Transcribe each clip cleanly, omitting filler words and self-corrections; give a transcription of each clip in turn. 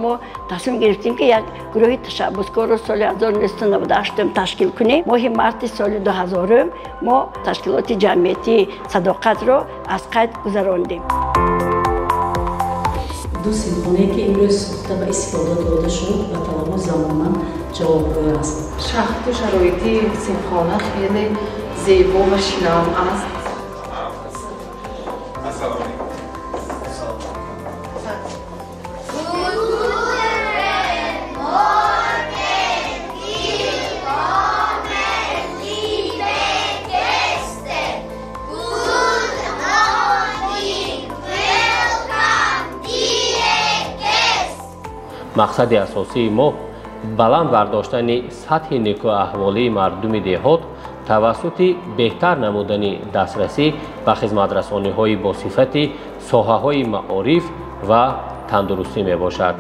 Мо тасмим гирифтем, ки як гурӯҳи ташаббускорро соли 1998 ташкил кунем. Моҳи марти соли 2000 мо ташкилоти ҷамъиятии Садоқатро аз қайд гузарондем. Ду синфхонае, ки имрӯз сохта ба истифода дода шуд, ба талаботи замона ҷавобгӯ аст. Шахту шароити синфхона хеле зебо ва шинам аст. Мақсади асосии мо баланд бардоштани сатҳи некӯаҳволии мардуми деҳот тавассути беҳтар намудани дастрасӣ ба хизматрасониҳои босифати соҳаҳои маориф ва тандурустӣ мебошад.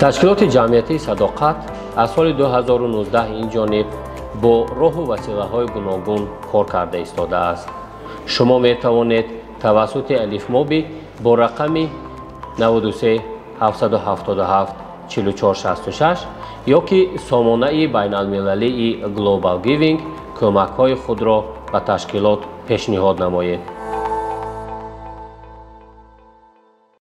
Ташкилоти ҷамъиятии Садоқат аз соли 2019 ин ҷониб бо роҳу василаҳои гуногун кор карда истодааст. Шумо метавонед тавассути Алифмоби бо рақами 93 777 44 66 ё ки сомонаи байналмилалии Global Giving кӯмакҳои худро ба ташкилот пешниҳод намоед.